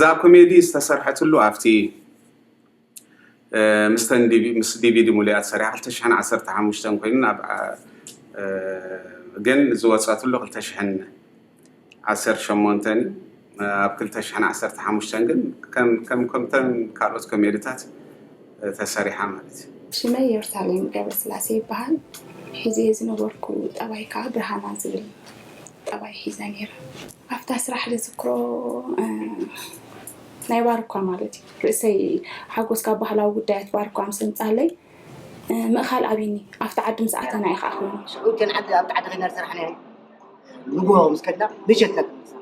እዛ ኮሜዲ ዝተሰርሐትሉ ኣብቲ፣ እ፣ ምስተን ዲቪ-፣ ምስ ዲቪዲ ሙሉኣ ተሰሪሓ ክልተ ሽሕን ዓሰርተ ሓሙሽተን ኮይኑ፣ ናብ፣ እ፣ ግን ዝወፀትሉ ክልተ ሽሕን ዓሰርተ ሸሞንተን እዩ። ኣብ ክልተ ሽሕን ዓሰርተ ሓሙሽተን ግን ከም፣ ከም፣ ከምተን ካልኦት ኮሜድታት፣ እ፣ ተሰሪሓ ማለት እዩ። ሽመይ ኢየሩሳሌም ገብረስላሴ ይበሃል። ሒዘዮ ዝነበርኩ ጠባይ ከዓ ብርሃና ዝብል ጠባይ ሒዘ ነይረ። ኣብታ ስራሕ ዝዝክሮ፣ እ፣ ናይ ባርኳ ማለት እዩ። ርእሰይ ሓጎስ ካብ ባህላዊ ጉዳያት ባርኳ ምስ ኣምጻለይ፣ እ፣ ምእኻል ኣብይኒ። ኣብቲ ዓዲ ምስ ኣተና እዩ ከዓ ኮይኑ። ሽዑ እተን ዓዲ፣ ኣብቲ ዓዲ ኸይና ዝሰራሕናዮ ንግሆ ምስ ከድና ምሸት ነግምሳ።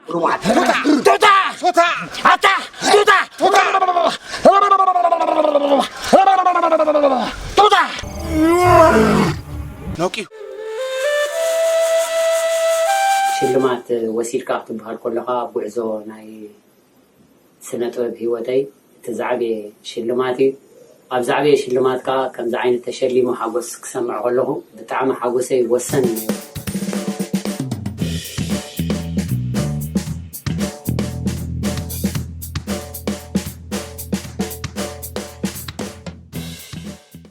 ሩሙዓት። ቱታ! ቱታ! ቱታ! ኣታ! ቱታ! ቱታ! ቱታ! ነውቂ። ሽልማት ወሲድካ ክትበሃል ከለኻ፣ ጉዕዞ ናይ ስነ ጥበብ ህይወተይ እቲ ዝዓበየ ሽልማት እዩ። ኣብ ዝዓበየ ሽልማት ከኣ ከምዚ ዓይነት ተሸሊሙ ሓጎስ ክሰምዕ ከለኹ፣ ብጣዕሚ ሓጎሰይ ወሰን እዩ።